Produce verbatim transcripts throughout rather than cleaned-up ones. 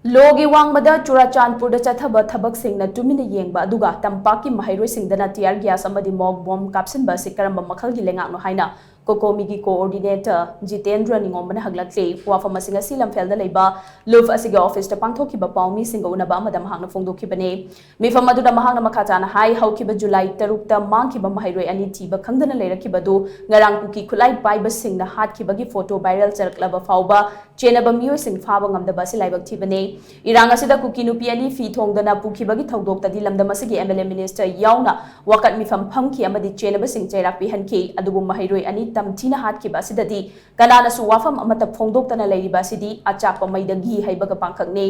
ꯂꯣꯒꯤ ꯋꯥꯡꯃꯗ ꯆꯨꯔꯥꯆꯥꯟꯄꯨꯔꯗ ꯆꯠꯊꯕ ꯊꯕꯛꯁꯤꯡꯅ ꯇꯨꯃꯤꯟꯅ ꯌꯦꯡꯕ ꯑꯗꯨꯒ ꯇꯝꯄꯥꯛꯀꯤ ꯃꯍꯩꯔꯣꯏꯁꯤꯡꯗꯅ tear gas ꯑꯃꯗꯤ mock bomb ꯀꯥꯞꯁꯤꯟꯕ ꯑꯁꯤ ꯀꯔꯝꯕ ꯃꯈꯜꯒꯤ ꯂꯩꯉꯥꯛꯅꯣ ꯍꯥꯏꯅ COCOMIꯒꯤ coordinator ꯖꯤꯇꯦꯟꯗ꯭ꯔ ꯅꯤꯉꯣꯝꯕꯅ ꯍꯪꯂꯛꯂꯤ꯫ ꯋꯥꯐꯝ ꯑꯁꯤꯡ ꯑꯁꯤ ꯂꯝꯐꯦꯜꯗ ꯂꯩꯕ ꯂꯨꯐ ꯑꯁꯤꯒꯤ officeꯇ ꯄꯥꯡꯊꯣꯛꯈꯤꯕ ꯄꯥꯎꯃꯤꯁꯤꯡꯒ ꯎꯅꯕ ꯑꯃꯗ ꯃꯍꯥꯛꯅ ꯐꯣꯡꯗꯣꯛꯈꯤꯕꯅꯤ꯫ ꯃꯤꯐꯝ ꯑꯗꯨꯗ ꯃꯍꯥꯛꯅ ꯃꯈꯥ ꯇꯥꯅ ꯍꯥꯏ, ꯍꯧꯈꯤꯕ ꯖꯨꯂꯥꯏ ꯇꯔꯨꯛꯇ ꯃꯥꯡꯈꯤꯕ ꯃꯍꯩꯔꯣꯏ ꯑꯅꯤ ꯊꯤꯕ ꯈꯪꯗꯅ ꯂꯩꯔꯛꯈꯤꯕꯗꯨ ꯉꯔꯥꯡ ꯀꯨꯀꯤ ꯈꯨꯠꯂꯥꯏ ꯄꯥꯏꯕꯁꯤꯡꯅ ꯍꯥꯠꯈꯤꯕꯒꯤ photo viral ꯆꯠꯂꯛꯂꯕ ꯐꯥꯎꯕ ꯆꯦꯟꯅꯕ ꯃꯤꯑꯣꯏꯁꯤꯡ ꯐꯥꯕ ꯉꯝꯗꯕ ꯑꯁꯤ ꯂꯥꯏꯕꯛ ꯊꯤꯕꯅꯤ꯫ ꯏꯔꯥꯡ ꯑꯁꯤꯗ ꯀꯨꯀꯤ ꯅꯨꯄꯤ ꯑꯅꯤ ꯐꯤ ꯊꯣꯡꯗꯅ ꯄꯨꯈꯤꯕꯒꯤ ꯊꯧꯗꯣꯛꯇꯗꯤ ꯂꯝꯗꯝ ꯑꯁꯤꯒꯤ MLA minister ꯌꯥꯎꯅ ꯋꯥꯀꯠ ꯃꯤꯐꯝ ꯐꯝꯈꯤ ꯑꯃꯗꯤ ꯆꯦꯟꯅꯕꯁꯤꯡ ꯆꯩꯔꯥꯛ ꯄꯤꯍꯟꯈꯤ꯫ ꯑꯗꯨꯕꯨ ꯃꯍꯩꯔꯣꯏ ꯑꯅꯤ ꯇꯝꯊꯤꯅ ꯍꯥꯠꯈꯤꯕ ꯑꯁꯤꯗꯗꯤ ꯀꯅꯥꯅꯁꯨ ꯋꯥꯐꯝ ꯑꯃꯠꯇ ꯐꯣꯡꯗꯣꯛꯇꯅ ꯂꯩꯔꯤꯕ ꯑꯁꯤꯗꯤ ꯑꯆꯥꯛꯄ ꯃꯩꯗ ꯘꯤ ꯍꯩꯕꯒ ꯄꯥꯡꯈꯛꯅꯤ꯫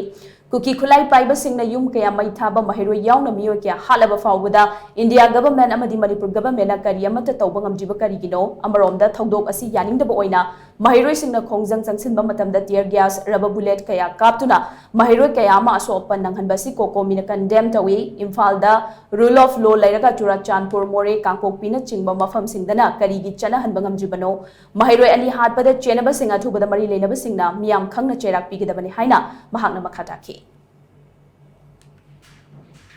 ꯀꯨꯀꯤ ꯈꯨꯠꯂꯥꯏ ꯄꯥꯏꯕꯁꯤꯡꯅ ꯌꯨꯝ ꯀꯌꯥ ꯃꯩ ꯊꯥꯕ, ꯃꯍꯩꯔꯣꯏ ꯌꯥꯎꯅ ꯃꯤꯑꯣꯏ ꯀꯌꯥ ꯍꯥꯠꯂꯕ ꯐꯥꯎꯕꯗ India government ꯑꯃꯗꯤ Manipur governmentꯅ ꯀꯔꯤ ꯑꯃꯠꯇ ꯇꯧꯕ ꯉꯝꯗ꯭ꯔꯤꯕ ꯀꯔꯤꯒꯤꯅꯣ? ꯑꯃꯔꯣꯝꯗ ꯊꯧꯗꯣꯛ ꯑꯁꯤ ꯌꯥꯅꯤꯡꯗꯕ ꯑꯣꯏꯅ ꯃꯍꯩꯔꯣꯏꯁꯤꯡꯅ ꯈꯣꯡꯖꯪ ꯆꯪꯁꯤꯟꯕ ꯃꯇꯝꯗ tear gas, rubber bullet ꯀꯌꯥ ꯀꯥꯞꯇꯨꯅ ꯃꯍꯩꯔꯣꯏ ꯀꯌꯥ ꯑꯃ ꯑꯁꯣꯛ ꯑꯄꯟ ꯅꯪꯍꯟꯕ ꯑꯁꯤ COCOMIꯅ condemn ꯇꯧꯏ꯫ ꯏꯝꯐꯥꯜꯗ rule of law ꯂꯩꯔꯒ ꯆꯨꯔꯥꯆꯥꯟꯄꯨꯔ, ꯃꯣꯔꯦ, ꯀꯥꯡꯄꯣꯛꯄꯤꯅꯆꯤꯡꯕ ꯃꯐꯝꯁꯤꯡꯗꯅ ꯀꯔꯤꯒꯤ ꯆꯠꯅꯍꯟꯕ ꯉꯝꯗ꯭ꯔꯤꯕꯅꯣ? ꯃꯍꯩꯔꯣꯏ ꯑꯅꯤ ꯍꯥꯠꯄꯗ ꯆꯦꯟꯅꯕꯁꯤꯡ ꯑꯊꯨꯕꯗ ꯃꯔꯤ ꯂꯩꯅꯕꯁꯤꯡꯅ ꯃꯤꯌꯥꯝ ꯈꯪꯅ ꯆꯩꯔꯥꯛ ꯄꯤꯒꯗꯕꯅꯤ ꯍꯥꯏꯅ ꯃꯍꯥꯛꯅ ꯃꯈꯥ ꯇꯥꯈꯤ꯫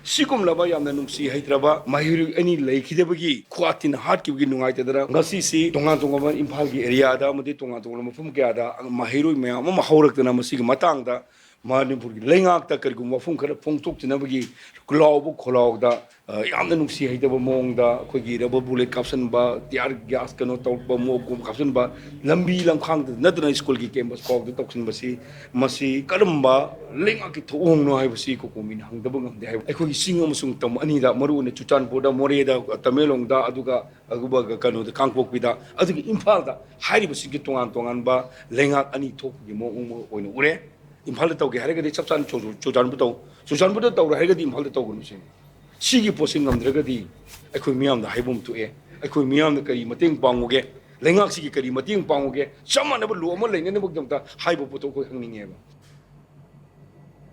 ꯁꯤꯒꯨꯝꯂꯕ ꯌꯥꯝꯅ ꯅꯨꯡꯁꯤ ꯍꯩꯇ꯭ꯔꯕ ꯃꯍꯩꯔꯣꯏ ꯑꯅꯤ ꯂꯩꯈꯤꯗꯕꯒꯤ ꯈꯨꯋꯥ ꯊꯤꯅ ꯍꯥꯠꯈꯤꯕꯒꯤ ꯅꯨꯡꯉꯥꯏꯇꯗꯅ ꯉꯁꯤꯁꯤ ꯇꯣꯉꯥꯟ ꯇꯣꯉꯥꯟꯕ ꯏꯝꯐꯥꯜꯒꯤ areaꯗ ꯑꯃꯗꯤ ꯇꯣꯉꯥꯟ ꯇꯣꯉꯥꯟꯕ ꯃꯐꯝ ꯀꯌꯥꯗ ꯃꯍꯩꯔꯣꯏ ꯃꯌꯥꯝ ꯑꯃ ꯍꯧꯔꯛꯇꯅ ꯃꯁꯤꯒꯤ ꯃꯇꯥꯡꯗ ꯃꯅꯤꯄꯨꯔꯒꯤ ꯂꯩꯉꯥꯛꯇ ꯀꯔꯤꯒꯨꯝꯕ ꯋꯥꯐꯝ ꯈꯔ ꯐꯣꯡꯗꯣꯛꯇꯅꯕꯒꯤ ꯂꯥꯎꯕ ꯈꯣꯜꯂꯥꯎꯗ, ꯑ, ꯌꯥꯝꯅ ꯅꯨꯡꯁꯤ ꯍꯩꯇꯕ ꯃꯑꯣꯡꯗ ꯑꯩꯈꯣꯏꯒꯤ rubber bullet ꯀꯥꯞꯁꯤꯟꯕ, tear gas ꯀꯩꯅꯣ ꯇꯧꯕ, mock bomb ꯀꯥꯞꯁꯤꯟꯕ, ꯂꯝꯕꯤ ꯂꯝꯈꯥꯡꯗ ꯅꯠꯇꯅ ꯁ꯭ꯀꯨꯜꯒꯤ campus ꯐꯥꯎꯗ ꯇꯧꯁꯤꯟꯕꯁꯤ, ꯃꯁꯤ ꯀꯔꯝꯕ ꯂꯩꯉꯥꯛꯀꯤ ꯊꯧꯑꯣꯡꯅꯣ ꯍꯥꯏꯕꯁꯤ COCOMIꯅ ꯍꯪꯗꯕ ꯉꯝꯗꯦ ꯍꯥꯏꯕ꯫ ꯑꯩꯈꯣꯏꯒꯤ ꯆꯤꯡ ꯑꯃꯁꯨꯡ ꯇꯝ ꯑꯅꯤꯗ, ꯃꯔꯨꯑꯣꯏꯅ ꯆꯨꯔꯆꯥꯟꯄꯨꯔꯗ, ꯃꯣꯔꯦꯗ, ꯇꯃꯦꯡꯂꯣꯡꯗ, ꯑꯗꯨꯒ, ꯑꯗꯨꯒ ꯀꯩꯅꯣꯗ, ꯀꯥꯡꯄꯣꯛꯄꯤꯗ, ꯑꯗꯨꯒ ꯏꯝꯐꯥꯜꯗ ꯍꯥꯏꯔꯤꯕꯁꯤꯡꯁꯤ ꯇꯣꯉꯥꯟ ꯇꯣꯉꯥꯟꯕ ꯂꯩꯉꯥꯛ ꯑꯅꯤ ꯊꯣꯛꯄꯒꯤ ꯃꯑꯣꯡ ꯑꯃ ꯑꯣꯏꯅ ꯎꯔꯦ꯫ ꯏꯝꯐꯥꯜꯗ ꯇꯧꯒꯦ ꯍꯥꯏꯔꯒꯗꯤ ꯆꯞ ꯆꯥꯅ ꯆꯨ-, ꯆꯨꯔꯆꯥꯟꯄꯨꯔ ꯇꯧ, ꯆꯨꯔꯆꯥꯟꯄꯨꯔꯗ ꯇꯧꯔꯣꯏ ꯍꯥꯏꯔꯒꯗꯤ ꯏꯝꯐꯥꯜꯗ ꯇꯧꯒꯅꯨ ꯁꯤꯅꯤ꯫ ꯁꯤꯒꯤ ꯄꯣꯠꯁꯤ ꯉꯝꯗ꯭ꯔꯒꯗꯤ ꯑꯩꯈꯣꯏ ꯃꯤꯌꯥꯝꯗ ꯍꯥꯏꯐꯝ ꯊꯣꯛꯑꯦ꯫ ꯑꯩꯈꯣꯏ ꯃꯤꯌꯥꯝꯅ ꯀꯔꯤ ꯃꯇꯦꯡ ꯄꯥꯡꯉꯨꯒꯦ? ꯂꯩꯉꯥꯛꯁꯤꯒꯤ ꯀꯔꯤ ꯃꯇꯦꯡ ꯄꯥꯡꯉꯨꯒꯦ? ꯆꯞ ꯃꯥꯟꯅꯕ law ꯑꯃ ꯂꯩꯅꯅꯕꯒꯤꯗꯃꯛꯇ ꯍꯥꯏꯕ ꯄꯣꯠꯇꯣ ꯑꯩꯈꯣꯏ ꯈꯪꯅꯤꯡꯉꯦꯕ꯫